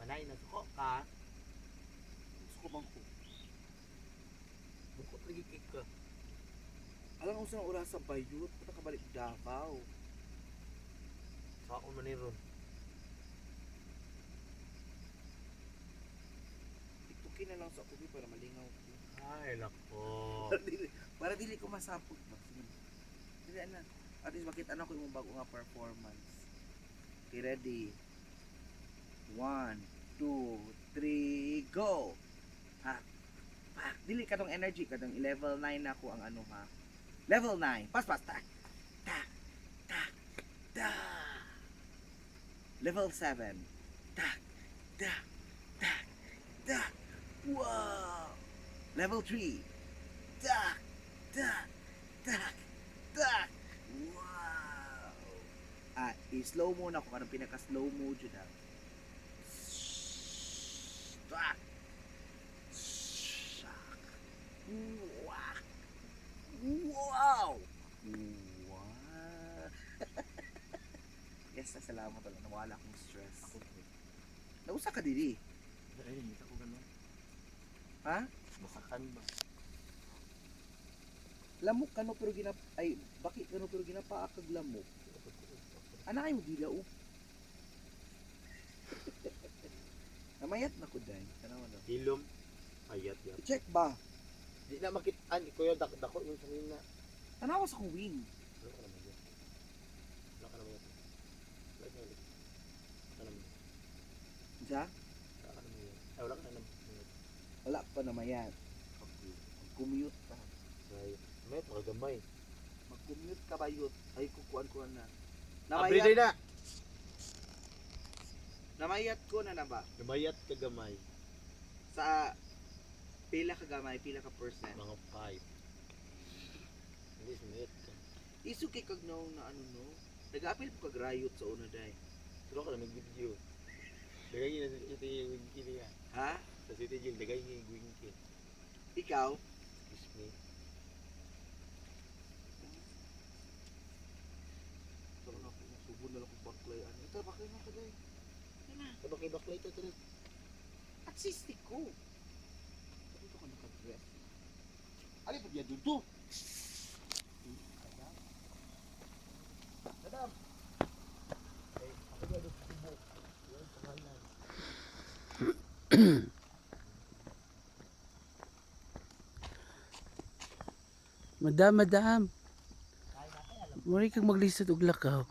Manay na suko ka. Suko bang ko. Bukot lagi kay ka. Alam ko sa oras sa Bayut, punta ka balik Davao. Saon man ni ron. Tiktokin na lang sa ako para malingaw ko. Ay nako. Para dili ko masapot ba. Sige. Dili na. At least makita na ko yung bago nga performance. Okay, ready? One, two, three, go! Ha? Pak! Dili katong energy, katong level 9 na ako ang ano ha. Level 9. Pas pas tak. Tak. Tak. Tak. Level 7. Tak. Tak. Tak. Tak. Wow! Level 3. Tak. Tak. Tak. Tak. Wow! Ah, i-slow mo na ako karong pinaka-slow mo jud ha. Tak. Sak. Wow. Wow. Wow. Yes, salamat talaga. Nawala akong stress. Ako. Nausa ka diri. Ay, hindi ko ganun. Ha? Masakan ba? Lamok kano pero ginap ay baki kano pero ginapaa kag lamok. Ana ay mo dila oh. Namayat na ko day. Tanawa na. Hilom. Ayat yat. I-check ba? Di na makitaan ko yung dako yung sanina. Tanawa sa akong wing. Wala ka naman yun. Wala ka naman yun. Wala ka naman yun. Wala ka naman yun. Unsa? Wala ka naman yun. Ay, wala ka naman yun. Wala pa namayat. Mag-commute ka. Ay, may gamay. Mag-commute ka ba yut? Ay kukuan ko na. Abri Namayat, na. namayat ko na na ba? Namayat ka gamay. Sa pila ka gamay, pila ka percent. Mga 5. Hindi, sumayat ka. Isu kay kag naong na ano no. Nag-apil po kag riot sa una day. Pero ka na nag-video. Dagay na sa city yung winky niya. Ha? Sa city yung dagay niya yung winky. Ikaw? Excuse me. Tara na ako, subo na lang akong baklay. Ano? Ito, baklay na ka day. Sabay baklay ito ito. At sisti ko. Dito ka nakadress. Ali pa diya dito. Madam. Ay, ako ba dito subo? Yan, pangalan. Madam, madam. Mura kang maglisod og lakaw.